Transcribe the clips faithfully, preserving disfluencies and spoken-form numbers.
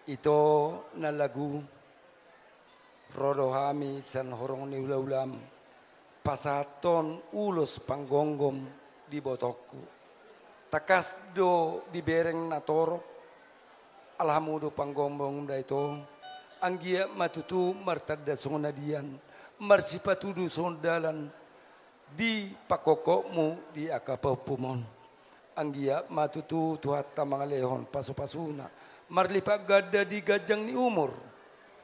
Ito na lagu, ro do hami sian horong ni hulahulam pasahathon ulos panggonggom di ibotongku. Tangkas do dibereng na torop, ala hamu do panggonggom da ito. Anggiat ma tutu martanda songon na dian, marsipatudu songon dalan di pangkokkopmu di angka pahompum on. Anggiat ma tutu Tuhanta mangalehon pasupasuna marlipat ganda di ganjang ni umur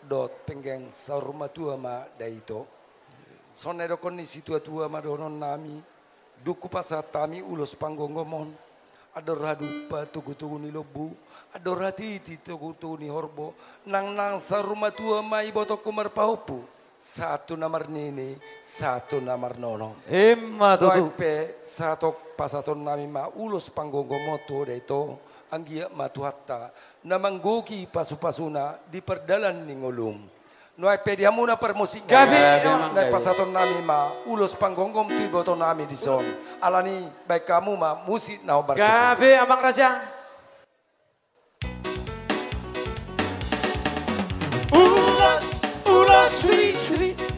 dohot penggeng saur matua ma da ito. Songon na didokkon ni situatua ma dohononnami, dung hupasahat hami ulos panggonggom on, andor hadumpang togutogu ni lombu, andor hatiti togutogu ni horbo, nangnang saur matua ma ibotongku marpahompu, sahat tu na marnini, sahat tu na marnono. Ima tutu. Nuaeng pe sahat on pasahatonnami ma ulos panggonggom on tu ho da ito, anggiat ma Tuhanta na manggohi pasupasuna di pardalan ni ngolum. Nuaeng pe di hamu na parmusik, gabe, gabe, amang, nuaeng gabe, pasahatonnami ma ulos panggonggom tu ibotonami dison. Alani baen hamu ma musik na hombar tusi. Gabe, amang raja. Ulos, ulos, sri, sri.